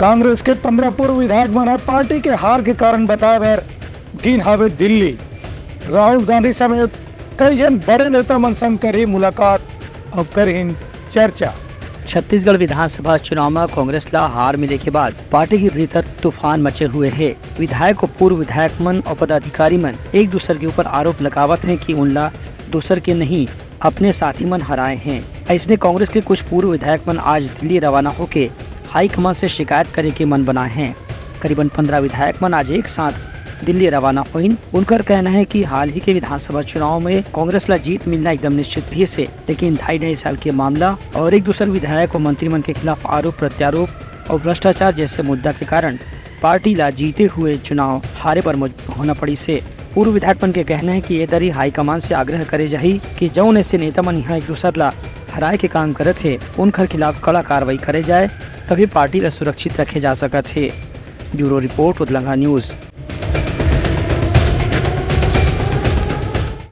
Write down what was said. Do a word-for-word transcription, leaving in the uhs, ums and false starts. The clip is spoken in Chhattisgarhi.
कांग्रेस के पंद्रह पूर्व विधायक मन ह पार्टी के हार के कारण बताए बर गिन हावे दिल्ली। राहुल गांधी समेत कई झन बड़े नेता मन संग करही मुलाकात, अब करहिन चर्चा। छत्तीसगढ़ विधानसभा चुनाव म कांग्रेस ला हार मिले के बाद पार्टी के भीतर तूफान मचे हुए हे। विधायक अउ पूर्व विधायक मन अउ पदाधिकारी मन एक दूसर के ऊपर आरोप लगावत हें कि उनला दूसर के नहीं, अपने साथी मन हराए हें। अइसने कांग्रेस के कुछ पूर्व विधायक मन आज दिल्ली रवाना होके हाईकमान से शिकायत करे के मन बनाए हें। करीबन पंद्रह विधायक मन आज एक साथ दिल्ली रवाना होइन। उनकर कहना हे कि हाल ही के विधानसभा चुनाव में कांग्रेस ला जीत मिलना एकदम निश्चित भी से, लेकिन ढाई ढाई साल के मामला अउ एक दूसर विधायक अउ मंत्री मन के खिलाफ आरोप प्रत्यारोप अउ भ्रष्टाचार जैसे मुद्दा के कारण पार्टी ला जीते हुए चुनाव हारे बर मजबूर होना पड़िस हे। पूर्व विधायक मन के कहना हे कि ये दरी हाईकमान से आग्रह करे जाही कि जउन ऐसे नेता मन इहाँ एक दूसर ला हराए के काम करत हे, उनकर खिलाफ कड़ा कार्रवाई करे जाए, तभी पार्टी ला सुरक्षित रखे जा सकत हे। ब्यूरो रिपोर्ट, उदलंगा न्यूज।